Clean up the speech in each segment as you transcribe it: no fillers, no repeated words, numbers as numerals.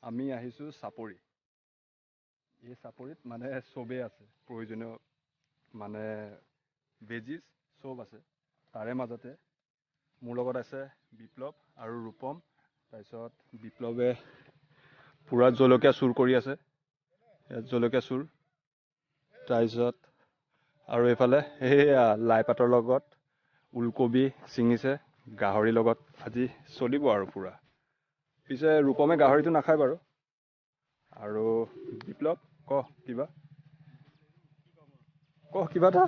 আমি আহিছোঁ চাপৰি। এই চাপৰিত মানে চবেই আছে, প্ৰয়োজনীয় মানে ভেজিছ চব আছে। তাৰে মাজতে মোৰ লগত আছে বিপ্লৱ আৰু ৰূপম। তাৰপিছত বিপ্লৱে পূৰা জলকীয়া চুৰ কৰি আছে, ইয়াত জলকীয়া চুৰ। তাৰপিছত আৰু এইফালে সেয়া লাই পাতৰ লগত ওলকবি ছিঙিছে, গাহৰিৰ লগত আজি চলিব আৰু পূৰা। পিছে ৰূপমে গাহৰিটো নাখায় বাৰু। আৰু বিপ্লৱ ক কিবা, ক কিবা এটা।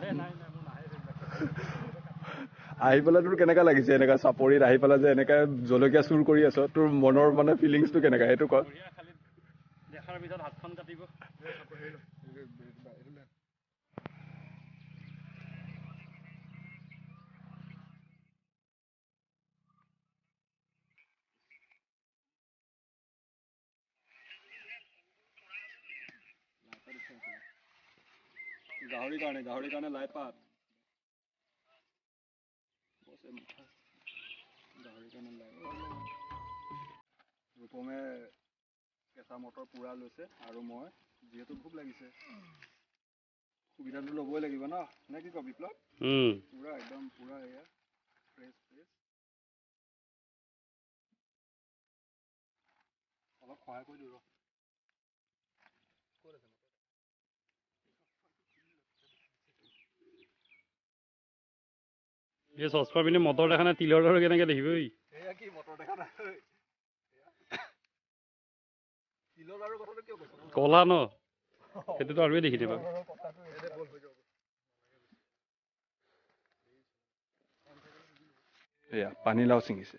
আহি পেলাই তোৰ কেনেকা লাগিছে এনেকা চাপৰিত আহি পেলাই যে এনেকা জলকীয়া চুৰ কৰি আছ, তোৰ মনৰ মানে ফিলিংছটো কেনেকা সেইটো ক। দেখাৰ পিছত হাতখন কাটিব। গাহৰিৰ কাৰণে, গাহৰিৰ কাৰণে লাই পাত, গাহৰিৰ কাৰণে লাই। ৰূপমে কেঁচা মটৰ পূৰা লৈছে আৰু মই যিহেতু ভোক লাগিছে সুবিধাটো ল'বই লাগিব ন, নে কি ক বিপ্লৱ? পূৰা একদম পূৰা এয়া ফ্ৰেছ ফ্ৰেছ। অলপ সহায় কৰি দিওঁ ৰ। ক'ত আছে? এই চচমা পিন্ধি মটৰ দেখা নাই, তিলৰ দৰে কেনেকে দেখিব? এয়া কি মটৰ দেখা নাই? তিলৰ লাড়ুৰ কথাটো কিয় কৈছ? কলা ন, সেইটোতো আৰুৱে দেখি নাপাবি। এয়া পানীলাও ছিঙিছে,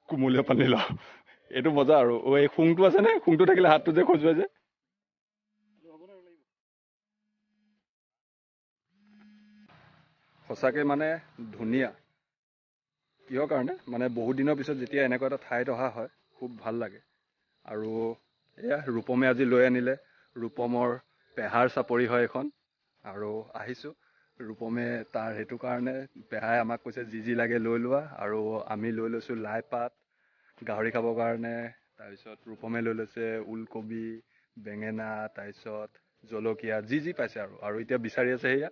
কুমলীয়া পানীলাও। এইটো মজা। আৰু এই শুংটো আছে নে, শুংটো থাকিলে হাতটো যে খজুৱাই যে। সঁচাকৈ মানে ধুনীয়া। কিহৰ কাৰণে মানে বহুত দিনৰ পিছত যেতিয়া এনেকুৱা এটা ঠাইত অহা হয় খুব ভাল লাগে। আৰু এয়া ৰূপমে আজি লৈ আনিলে, ৰূপমৰ পেহাৰ চাপৰি হয় এইখন। আৰু আহিছোঁ ৰূপমে তাৰ সেইটো কাৰণে পেহাই আমাক কৈছে যি যি লাগে লৈ লোৱা। আৰু আমি লৈ লৈছোঁ লাই পাত গাহৰি খাবৰ কাৰণে। তাৰপিছত ৰূপমে লৈ লৈছে ওলকবি, বেঙেনা, তাৰপিছত জলকীয়া, যি যি পাইছে আৰু। আৰু এতিয়া বিচাৰি আছে সেয়া।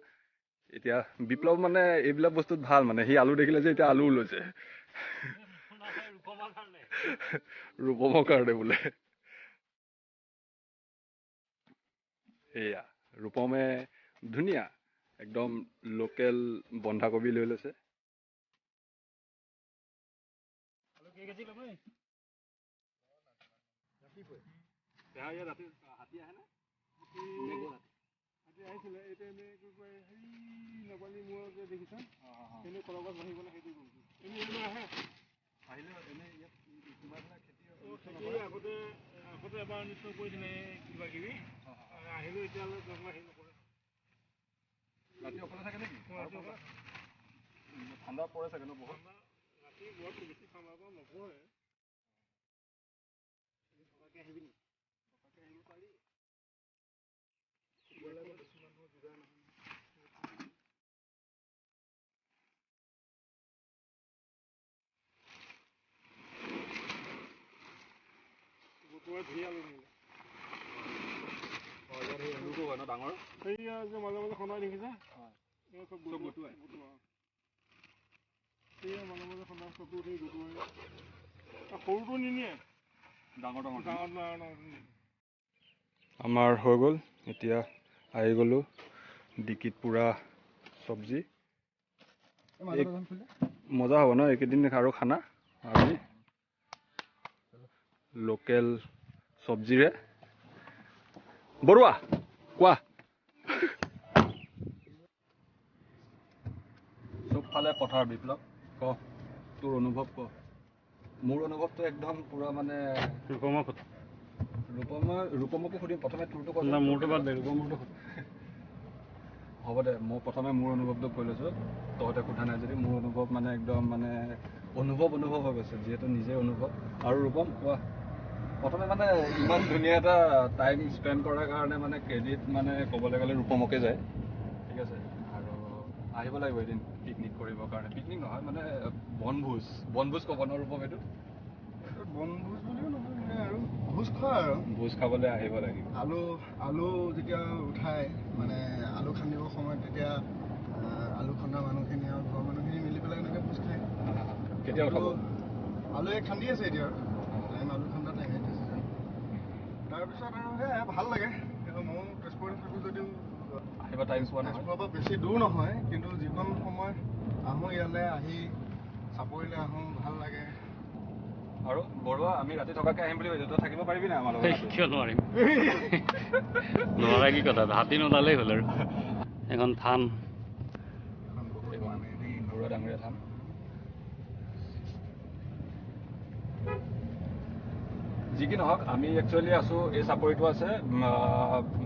এতিয়া বিপ্লৱ মানে এইবিলাক বস্তুত ভাল, মানে সি আলু দেখিলে যে এতিয়া আলুও লৈছে ৰূপমৰ কাৰণে বোলে। সেয়া ৰূপমে ধুনীয়া একদম লোকেল বন্ধাকবি লৈ লৈছে। হাতী আহেনে? আহিছিলে এতিয়া এনে কি কয় সেই নেপালী মূৰৰ যে দেখিছা, এনে কলগছ বাঢ়ি পেলাই সেইটো কৰিছে। এনে এনে আহে আহিলে এনে ইয়াত সোমাই পেলাই খেতি খেতি আগতে আগতে এবাৰ অনিষ্ট কৰিছিলে কিবা কিবি আহিলেও এতিয়ালৈ জংঘল হেৰি নকৰে। ৰাতি অকলে থাকে নেকি? ঠাণ্ডা পৰে চাগে ন বহুত? ৰাতি বৰ বেছি ঠাণ্ডা নপৰে। থকাকৈ আহিবি নেকি? থকাকৈ আহিব পাৰি। ডাঙৰ যে মাজে মাজে খন্দাই দেখিছা, মাজে মাজে খন্দা চকু সেই গটুৱাই। সৰুটো নিনিয়ে, ডাঙৰ ডাঙৰ ডাঙৰ ডাঙৰ। আমাৰ হৈ গ'ল, এতিয়া আহি গ'লোঁ ডিকিত পূৰা চব্জি। মজা হ'ব ন এইকেইদিন আৰু খানা আমি লোকেল চব্জিৰে। বৰুৱা কোৱা। চবফালে পথাৰ। বিপ্লৱ ক তোৰ অনুভৱ ক। মোৰ অনুভৱটো একদম পূৰা মানে ৰূপমক সোধ। ৰূপমকো সুধিম প্ৰথমে, তোৰটো ক। মোৰটো বাদ দে, ৰূপমৰটো সোধ। হ'ব দে, মই প্ৰথমে মোৰ অনুভৱটো কৈ লৈছোঁ, তহঁতে সোধা নাই যদি। মোৰ অনুভৱ মানে একদম মানে অনুভৱ অনুভৱ হৈ গৈছে, যিহেতু নিজে অনুভৱ। আৰু ৰূপম কোৱা প্ৰথমে, মানে ইমান ধুনীয়া এটা টাইম স্পেণ্ড কৰাৰ কাৰণে মানে ক্ৰেডিট মানে ক'বলৈ গ'লে ৰূপমকে যায়, ঠিক আছে। আৰু আহিব লাগিব এদিন পিকনিক কৰিবৰ কাৰণে। পিকনিক নহয় মানে বনভোজ, বনভোজ ক'ব ন ৰূপম? এইটো বনভোজ বুলিও নহয় মানে আৰু ভোজ খোৱা, আৰু ভোজ খাবলৈ আহিব লাগিব। আলু আলু যেতিয়া উঠাই মানে আলু খান্দিবৰ সময়ত তেতিয়া আলু খন্দা মানুহখিনি আৰু ঘৰৰ মানুহখিনি মিলি পেলাই এনেকৈ ভোজ খায়। কেতিয়া উঠাব আলু? এই খান্দি আছে এতিয়া আৰু টাইম, আলু খন্দা টাইম এতিয়া ছিজন। তাৰপিছত আৰু সেয়াই ভাল লাগে। ময়ো তেজপুৰত থাকোঁ যদিও আহিব টাইম পোৱা নহয়। তেজপুৰৰ পৰা বেছি দূৰ নহয়, কিন্তু যিকণ সময় আহোঁ ইয়ালৈ আহি চাপৰিলৈ আহোঁ, ভাল লাগে। আৰু বৰুৱা, আমি ৰাতি থকাকৈ আহিম বুলি ভাবিছোঁ, তই থাকিব পাৰিবি নাই আমাৰ লগত? কিয় নোৱাৰিম, নোৱাৰা কি কথা, হাতী নোলালেই হ'ল। আৰু এখন থান, বৰুৱা ডাঙৰীয়া থান। যি কি নহওক, আমি একচুৱেলি আছোঁ, এই চাপৰিটো আছে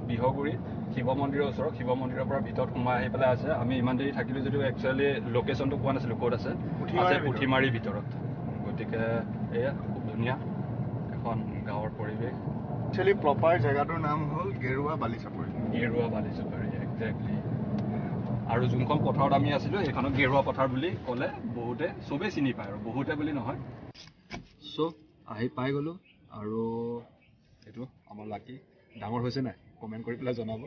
বিহগুৰি শিৱ মন্দিৰৰ ওচৰত। শিৱ মন্দিৰৰ পৰা ভিতৰত সোমাই আহি পেলাই আছে। আমি ইমান দেৰি থাকিলোঁ যদিও একচুৱেলি লোকেশ্যনটো কোৱা নাছিলোঁ ক'ত আছে। আছে পুঠিমাৰীৰ ভিতৰত। গতিকে এয়া খুব ধুনীয়া এখন গাঁৱৰ পৰিৱেশ। একচুৱেলি প্ৰপাৰ জেগাটোৰ নাম হ'ল গেৰুৱা বালি চাপৰি। গেৰুৱা বালি চাপৰি, একজেক্টলি। আৰু যোনখন পথাৰত আমি আছিলোঁ সেইখনক গেৰুৱা পথাৰ বুলি ক'লে বহুতে চবেই চিনি পায়, আৰু বহুতে বুলি নহয়। চ' আহি পাই গ'লোঁ। আৰু এইটো আমাৰ লাকি ডাঙৰ হৈছে নাই কমেণ্ট কৰি পেলাই জনাব।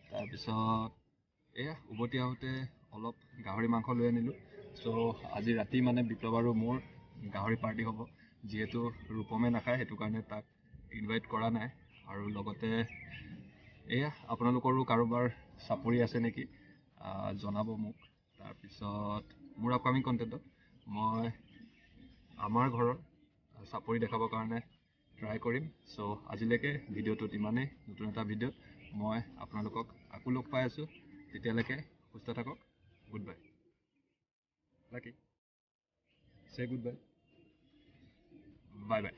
তাৰপিছত এয়া উভতি আহোঁতে অলপ গাহৰি মাংস লৈ আনিলোঁ। চ' আজি ৰাতি মানে বিপ্লৱ আৰু মোৰ গাহৰি পাৰ্টি হ'ব। যিহেতু ৰূপমে নাখায় সেইটো কাৰণে তাক ইনভাইট কৰা নাই। আৰু লগতে এয়া আপোনালোকৰো কাৰোবাৰ চাপৰি আছে নেকি জনাব মোক। তাৰপিছত মোৰ আপকামিং কণ্টেণ্টত মই আমাৰ ঘৰৰ চাপৰি দেখাবৰ কাৰণে ট্ৰাই কৰিম। চ' আজিলৈকে ভিডিঅ'টোত ইমানেই। নতুন এটা ভিডিঅ'ত মই আপোনালোকক আকৌ লগ পাই আছোঁ। তেতিয়ালৈকে সুস্থ থাকক। Good bye. Lucky, say good bye. Bye bye.